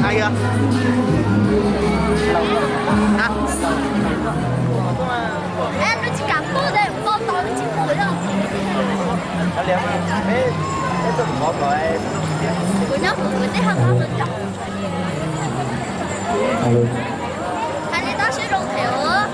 Ai da. Hah? Ej, peb tsis kam tuaj, tuaj tau peb tsis tuaj li. Kuv nyob kuv tej hauv qab no cov. Hais li tab siab zoo phem os.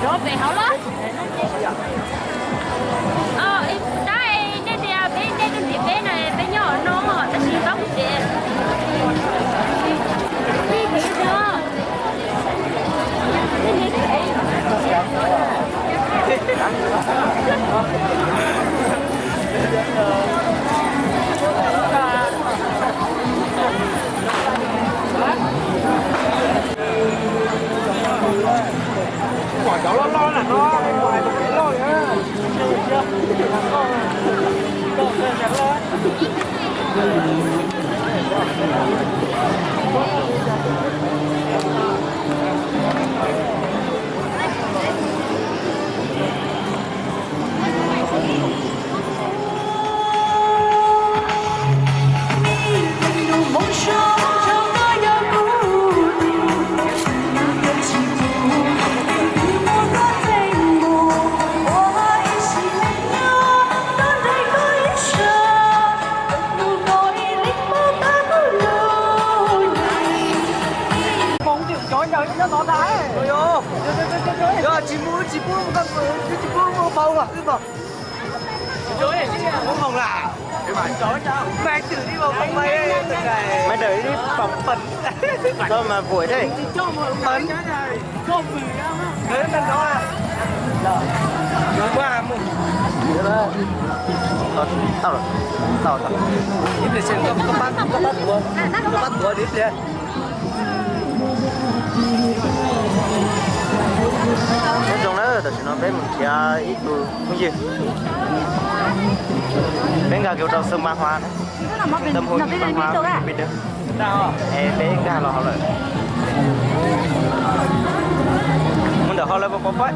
Coob kawg na. Dab, nej tias peb, nej tuaj nrhiav peb na, peb nyob no tab sis pab kuv tsev. Cov loj loj na no, loj. Cov ncaws nyob tod ntag. Yog tsis muaj wb tsis pub koj mus, wb tsis pub muaj phau los wb mas. Muab phau na. Maiv twm li mas phau maiv. Maiv daws li pom pem. Txoj mas vuam thiab. Pem. Tau, tau, tau. Ib pliag, koj pab, koj pab tuav, koj pab tuav ib pliag. Nyob zoo na, tam sim no peb mus nrhiav ib tug phooj ywg. Peb nkag kiag rau xoo ma hua, tau hu ma hua pis dawb. Es peb nkag los hauv lawm. Mus ntawm hauv lawm puas pom peb?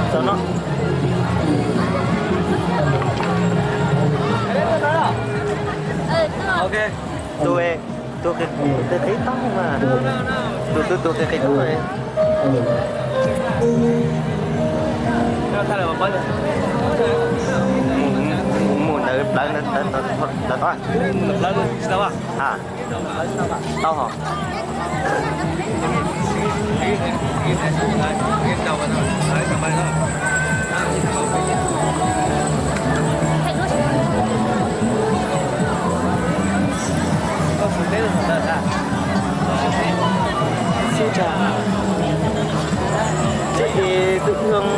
Txog no. Ok, tus, tus qis qis tau mas. Tus, tus, tus qis qis tau. Tha lawm pab. Plawv ntawd, plawv tod. Tau hos. Ces tus ua